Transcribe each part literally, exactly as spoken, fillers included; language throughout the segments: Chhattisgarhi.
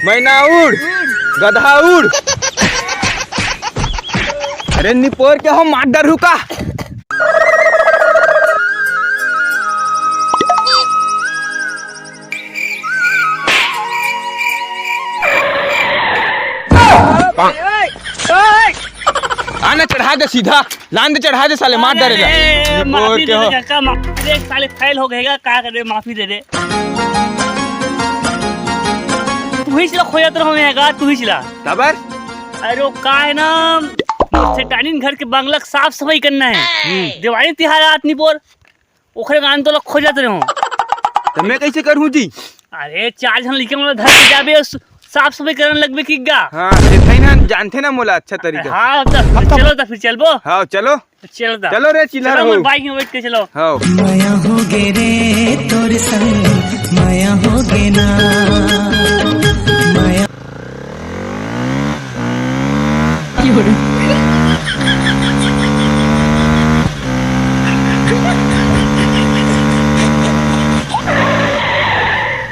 मैना उड़, गधा उड़। अरे निपोर के हो, मार डरहू का? आना चढ़ा दे सीधा, लान दे चढ़ा दे साले, मार डरेला। अरे, निपोर माफी के दे हो। दे काका, मा-, अरे साले फेल हो गएगा, का करे, माफी दे दे। तू ही चला खोजत रहो मैं का, तू ही चला। काबर? अरे वो का है ना, सेठानी घर के बंगला के साफ सफाई करना है। हम्म। दिवाली तिहार आत निपोर, ओखरे गान तो लोग खोजत रहे हो। तो मैं कैसे करूँ जी? अरे चार झन लइका मन धर के जाबे, सु-, साफ सफाई करन लगबे कि गा? हाँ, सेठानी ना जानथे ना मोला अच्छा तरीका। हाँ, तो चलो तो फिर चलबो। हाँ, चलो। चलो ता। चलो रे चिल्हर चलो, हो। मोर बाइक में बैठ के चलो। हाँ। मया हो गे रे तोर संग, मया हो गे ना। मया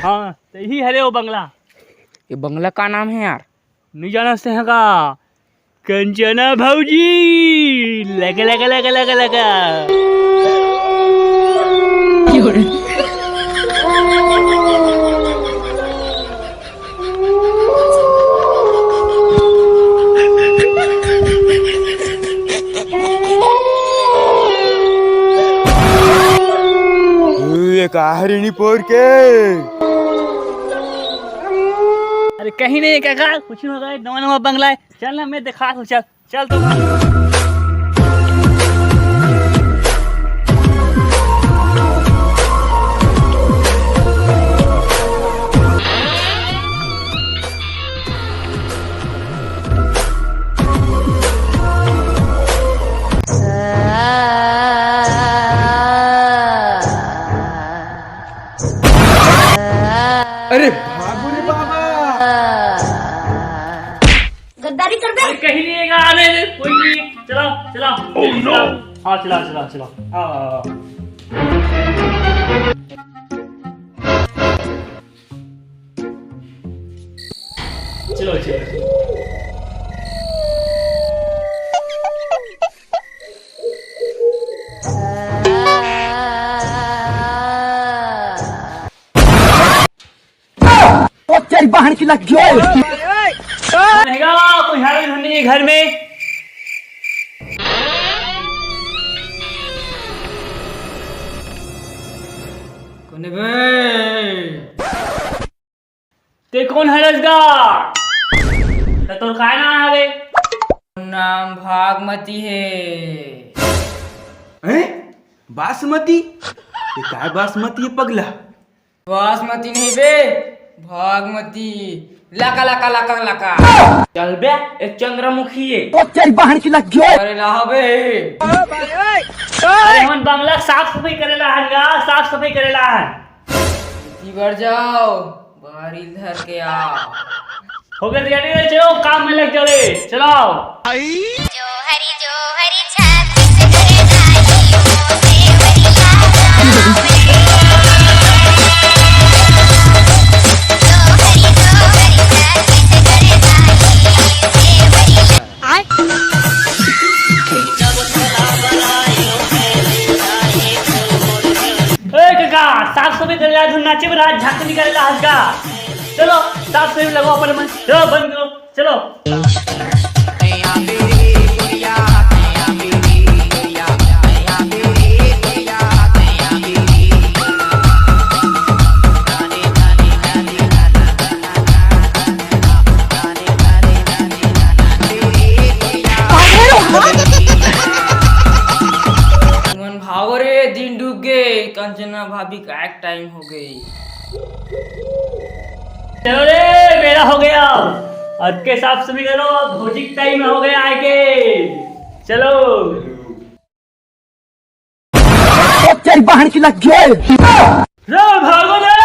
हाँ, तो यही हरे वो बंगला। ये बंगला का नाम है यार? नहीं जाना से का? कंचना भौजी, लगा, लगा, लगा, लगा, लगा। ये का हरे निपोर के? अरे कहीं नहीं काका, कुछ नहीं होगा, नवा नवा बंगला है। चल ना, मैं दिखा दूँ, चल, चल तू। अरे भागो रे बाबा। गद्दारी कर बे। अरे कहीं नहीं रहेगा, आने दे, कोई नहीं। चलाओ, चलाओ। Oh no! हाँ, चलाओ, चलाओ, चलाओ। हाँ, हाँ, हाँ। चलो, चलो, चलो। ओ तेरी बहन की लग गई। रहेगा कोई है नहीं घर में? कौन है बे? ते कोन हरस गा? त तोर काय नाम हवे? नाम भागमती हे। हैं? बासमती? ये काय बासमती हे पगला? बासमती नहीं बे, भागमती। लका, लका, लका, लका। चल बे, एक चंद्रमुखी हे। ओ तेरी बहन की लग गई। अरे ना बे। अरे हमन बंगला साफ सफाई करेला हन गा, साफ सफाई करेला हन। इतनी बार जाओ, बारी धर के आओ। हो गए तैयारी रे, चलो काम में लग जाओ रे, चलाओ। जो हरी, जो हरी छाती से करे नाही, ओ देवरिया गावे। जो हरी, जो हरी छाती से करे नाही, ओ देवरिया। ए काका, साफ सफाई करे ला, नाचे बर झांकी निकाले ला हस का। चलो, साफ सफाई में लगो अपन मन। चलो, बंद करो, चलो। मन भागो रे, दिन डूब गे। कंचना भाभी का एक टाइम हो गई। चलो रे, बेरा हो गया, अब के साफ सफाई करो, भौजी का टाइम हो गया आए के। चलो। ओ तेरी बहन की लग गई। रे भागो रे,